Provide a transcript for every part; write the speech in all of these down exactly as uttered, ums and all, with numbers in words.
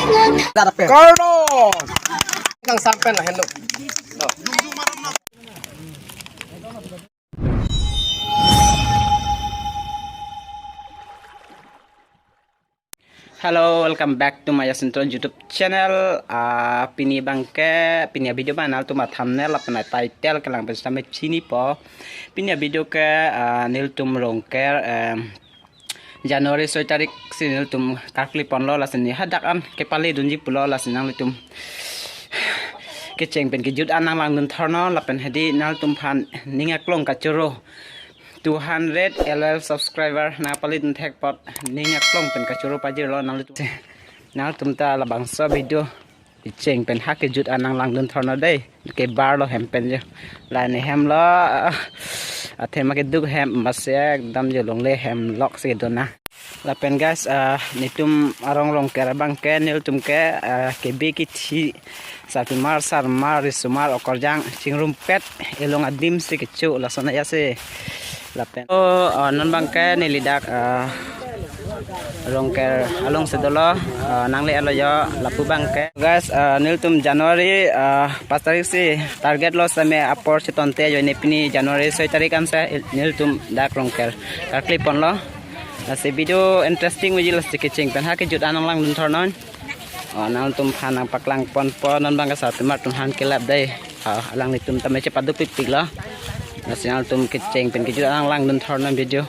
Karno. Kang sampen lahenlo. Hello, welcome back to my Yasin Tron YouTube channel. Ah, pini abangke, pini avideo abang nangtum a-thumbnail lapen a-title kelang pen sitame chinipo. Pini avideo ke, ah, nelitum Rongker, em, January soi tarik si nelitum karkli ponlo, lasi ne hadak an kepale dunji pulo, lasi nanglitum kecheng pen kejut an nanglangdun thornon lapen hedi nanglitum aphan ning aklong kachoro. Two hundred L O L subscriber nangpale dun thek apot ning aklong pen kachoro pajirlo nanglitum. Nangtum ta labangso avideo kecheng pen ha kejut an nanglangdun thornon dei. Kebarlo hem pen jo. La ne hemlo, ah, athema keduk hem, masi ekdam jo longle hem lok si kedona. Lapen guys, ah, nelitum arong Rongker abangke nelitum ke, ah, kebi kithi, sarpimar, sarmar, risomar, okorjang, chingrumpet, elong adim si kecho, lason ya si. Lapen. Oh, ah, non abangke neli dak, ah, Rongker along si dolo, ah, nangle-etlo jo, lapu abangke. Guys, ah, nelitum January, ah, pas tarik si target lo sitame apor si tonte jo, ne pini January soi tarik an si nelitum dak Rongker karkli ponlo. Lasi video interesting meji, lasi kecheng pen ha kejut an nanglangdun thornon. Oh, nangtum aphan nangpaklang ponpo, non abangke sarpimar atum aphan kelap dei. Ah, alanglitum tame chepaduk pipiklo. Lasi nangtum kecheng pen kejut an nanglangdun thornon video.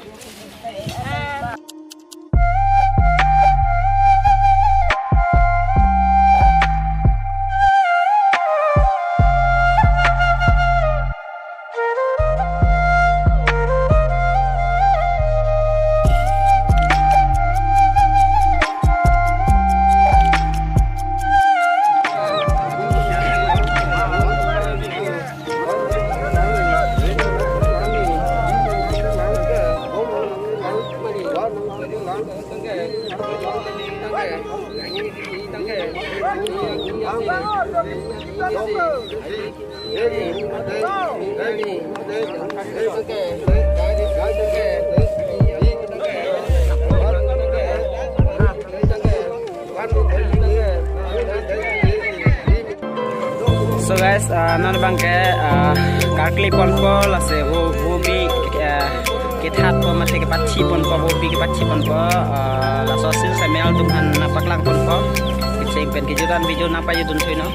So guys, ah, non abangke, ah, karkli ponpo, lasi vo, vobi, ah, kethatpo mate kepathi ponpo, vobi kepathi ponpo, ah, laso a-scene sitame nangtum aphan nangpaklang ponpo. Kecheng pen kejut an video nangpajutdun thuinon.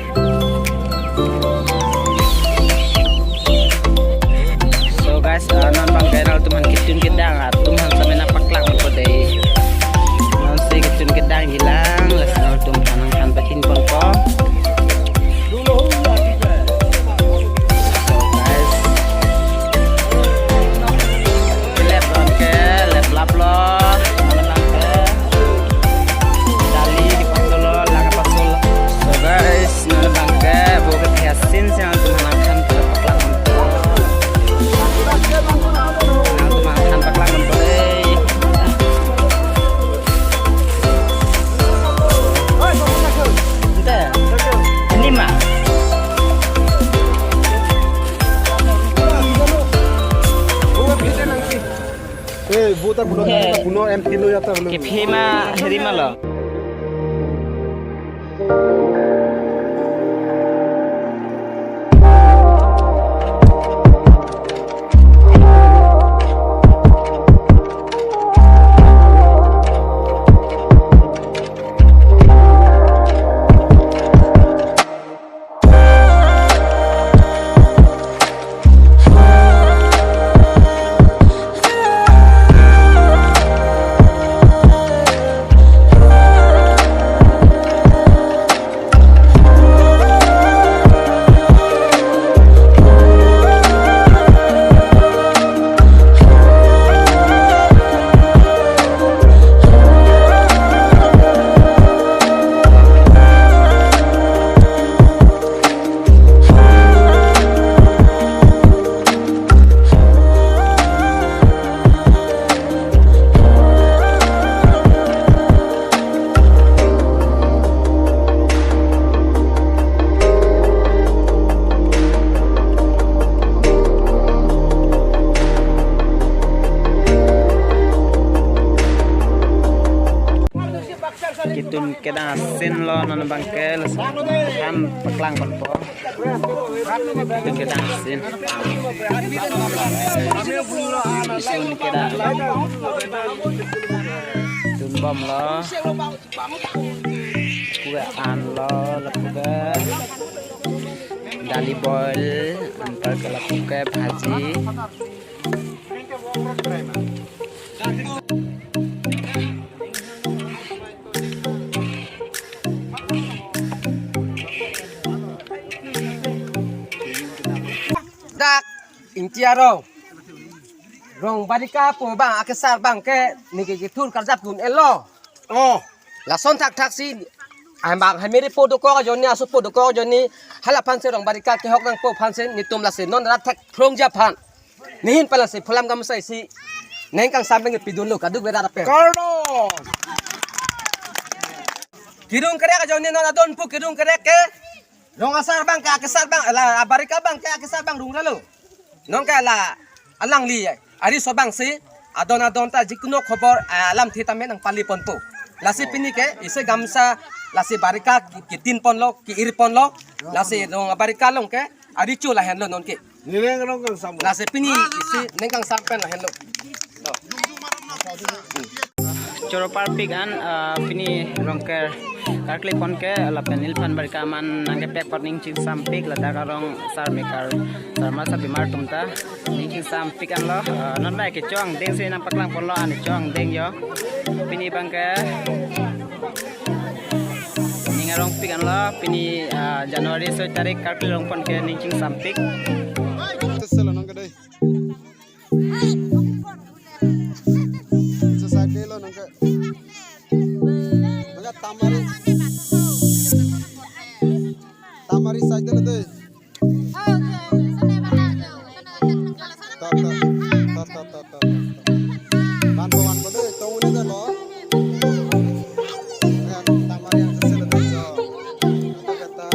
So guys, ah, non abangke nangtum aphan ketun kedang atum aphan sitame nangpaklang ponpo dei. Non si ketun kedangji lang, lasi nangtum aphan nangthan pathin ponpo. So guys, lep abangke, lep laplo, non abangke dali kepasolo, lang kepasolo. So guys, non abangke vo kethe a-scene si nangtum aphan nangthan paklang ponpo. Nangtum aphan nangthan paklang ponpo dei. Ante. Ini ma. Eh, voter puno, eh, puno M P lo ya ta lo. Kephe ma heri ma lo. Ketun kedang asin lo non abangke, laso aphan paklang ponpo. Ketun kedang asin. Ketun kedang. Tunbomlo. Kue an lo, lapu ke dali boil, anparke lapu ke bhaji. Dak Ingti arong, Rongbarika pu abang akesar abangke neke kethur karjap dun-etlo. Oh, lason thakthak si abang Hamiri po dokok ajoine, aso po dokok ajoine, hala aphansi Rongbarika kehok nangpo aphansi netum lasi non rat thek phrongji aphan, nehin pen lasi phulam gamsa isi neng kangsam pen pidunlo, kaduk berat ape. Kardom. Kirung kerek ajoine non adon pu kirung kerek ke. Rong asar abangke akesar abang, la abarika abangke akesar abang rungrelo. Nonke la alangli ariso abangsi adon adon ta jikno khobor, ah, alamthe tame nangpali ponpo. Lasi pini ke isi gamsa, lasi barika ki-, kitin ponlo, ki-ir ponlo. Lasi rong abarika along ke aricho lahenlo nonke. Nireng rong kangsam. Lasi pini isi neng kangsam pen lahenlo. To. Choro parpik an, ah, pini Rongker karkli ponke lapen neliphan barika aman nangkepek apot ning chingsampik, ladak arong sar mekar, sarma sarbimar atum ta ning chingsampik anlo, ah, non bai kecho angdeng si nangpaklang ponlo, an kecho angdeng jo. Pini abangke ning arongpik anlo, pini, ah, January soi tarik karkli rong ponke ning chingsampik. Teselo nonke dei. Sa side lo nonke. Nonke tamari. Tamari side lo dei. Ta, ta, ta, ta, ta, ta. Vanpo, vanpo dei, tong un-edetlo. Nonke tamari yang sesel dei, so. Nonke ta.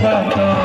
Bang to